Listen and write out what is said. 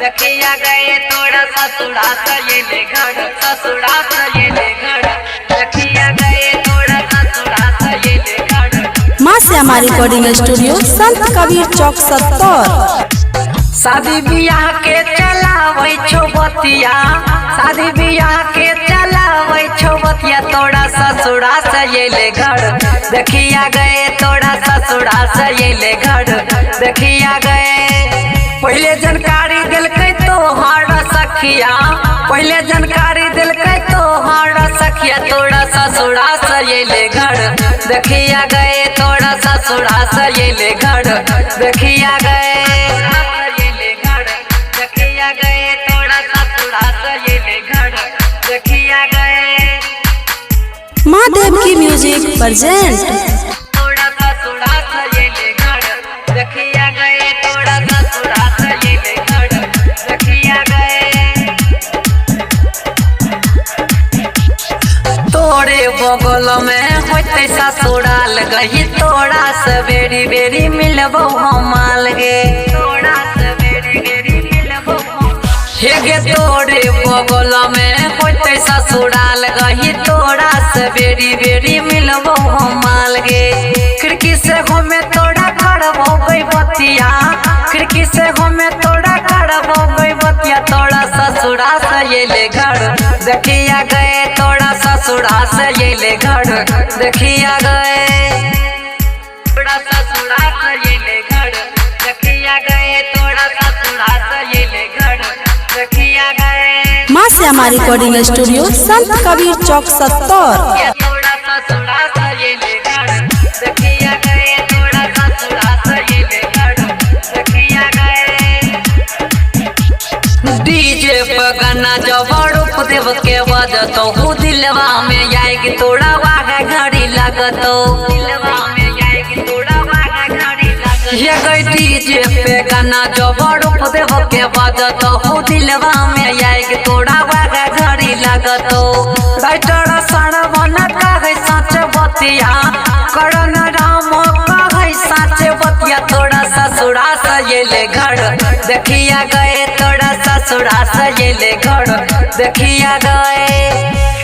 देखिया गए तोरा ससुरा से अइले घर, ससुरा से अइले घर। देखिया गए तोरा ससुरा से अइले घर। माँ श्यामा रिकॉर्डिंग स्टूडियो, संत कबीर चौक, 70। शादी बियाह के चलाबै छौ बतिया, शादी बियाह के चलाबै छौ बतिया, तोरा ससुरा से अइले घर। देखिया गए तोरा ससुरा से अइले घर। देखिया गए पहिले जानकारी देलकै तोहर सखिया, पहिले जानकारी देलकै तोहर सखिया, तोरा ससुरा से अइले घर। देखिया गए तोरा ससुरा से अइले घर। देखिया गए, देखिया गए तोरा ससुरा से अइले घर। देखिया गए। माँ देवकी म्यूजिक प्रेजेंट। तोरा ससुरा से अइले घर। देखिया गए तोरा ससुरा से अइले घर। देखिया गए तोरे बगल में होते ससुराल गही, तोरा से बेरी बेरी मिलबो हमाल गे, तोरा से बेरी बेरी मिलबो हे गे। तोरे बगल में होते ससुराल गही, तोरा से बेरी बेरी मिलबो हमाल गे। खिड़की से हमें तोरा करबो गई बतिया, खिड़की से हमें तोरा करबो गई बतिया, तोरा ससुरा से अइले घर। देखिया गए तोरा ससुरा से अइले घर। देखिया गए तोरा ससुरा से अइले घर। देखिया गए तोरा ससुरा से अइले घर। देखिया गए। माँ श्यामा रिकॉर्डिंग स्टूडियो, संत कबीर चौक, 70। तोरा ससुरा से अइले घर। देखिया गए तोरा ससुरा से अइले घर। देखिया गए डीजे पर गाना जब रूप देव के बजतो, हु दिलवा में आएगी तोरा वाह घड़ी लगतो, दिलवा में आएगी तोरा वाह घड़ी लगतो। ये गई डीजे पे गाना जब रूप देव के बजतो, हु दिलवा में आएगी तोरा वाह घड़ी लगतो। राइटर सरवन कहे सच बतिया, करण राम कहे सच बतिया, तोरा ससुरा से अइले घर। देखिया गए तोरा ससुरा से अइले घर। देखिया गए।